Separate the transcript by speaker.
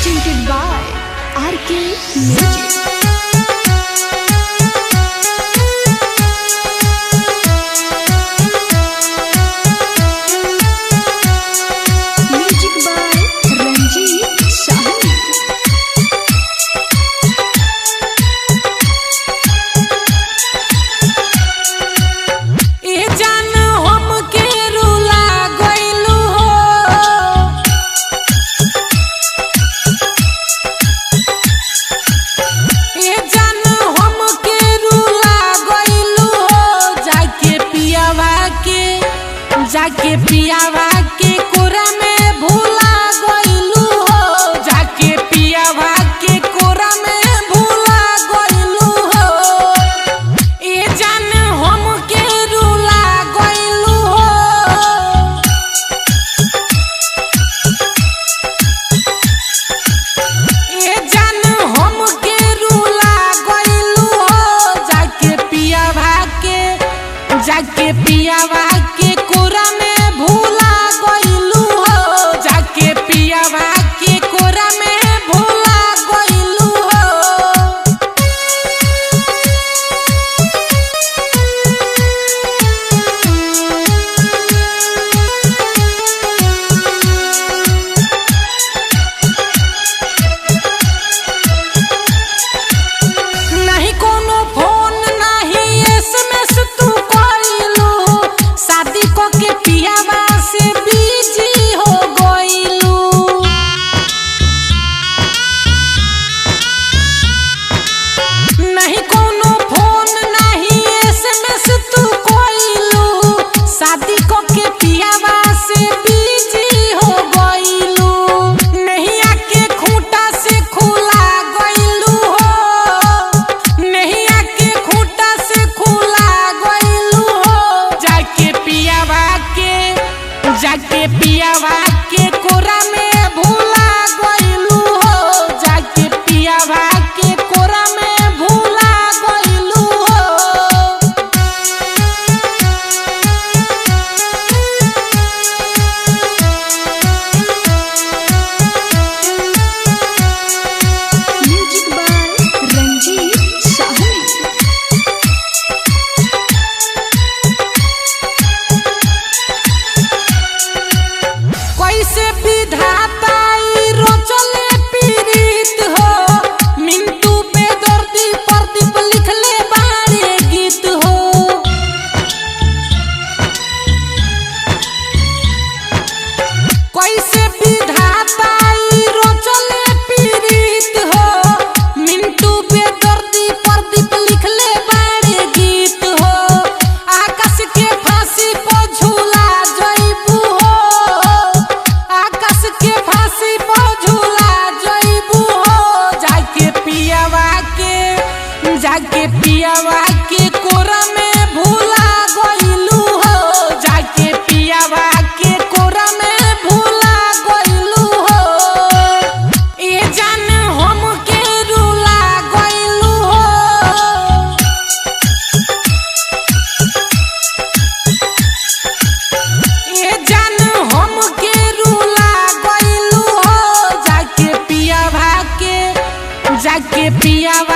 Speaker 1: Presented by RK Music. Music by Ranjit Sahni.
Speaker 2: ए जान हम के रुला गइलू हो। ए जान हम के रुला गइलू हो, जाके पियावा के, जाके पियावा के कोरा में भूला गइलू हो, जाके पियावा के कोरा में भूला गइलू हो। ए जान हम के रुला गइलू हो। ए जान हम के रुला गइलू हो, जाके पियावा के, जाके पियावा के कोरा में भूला गइलू हो, जाके पियावा के कोरा में भूला गइलू हो। नहीं कोनो फोन, नहीं एसएमएस तू कइलू, शादी क के पियावा से बिजी हो गइलू। नहीं कोनो फोन, नहीं एसएमएस तू कइलू, शादी क के पियावा से बिजी हो गइलू। नहिया के खूंटा से खुला गइलू हो, नहिया के खूंटा से खुला गइलू हो, जाके पियावा के, जाके पियावा के कोरा में भूला गइलू हो, जाके पियावा के कोरा में भूला गइलू हो।
Speaker 1: Music by Ranjit Sahni.
Speaker 2: कैसे विधाता ई रचले पीरित हो, मिंटू बेदर्दी प्रदीप लिखले बारे गीत हो। कैसे विधाता ई रचले पीरित हो, मिंटू बेदर्दी प्रदीप लिखले बारे गीत हो। आकाश के फांसी पर झूला जइबू हो, आकाश के फांसी पर झूला जइबू हो, जाके पियावा के, जाके पियावा के कोरा में भूला गइलू हो, जाके पियावा के कोरा में भूला गइलू हो। ए जान हम के रुला गइलू हो। ए जान हम के रुला गइलू हो, जाके पियावा के, जाके पियावा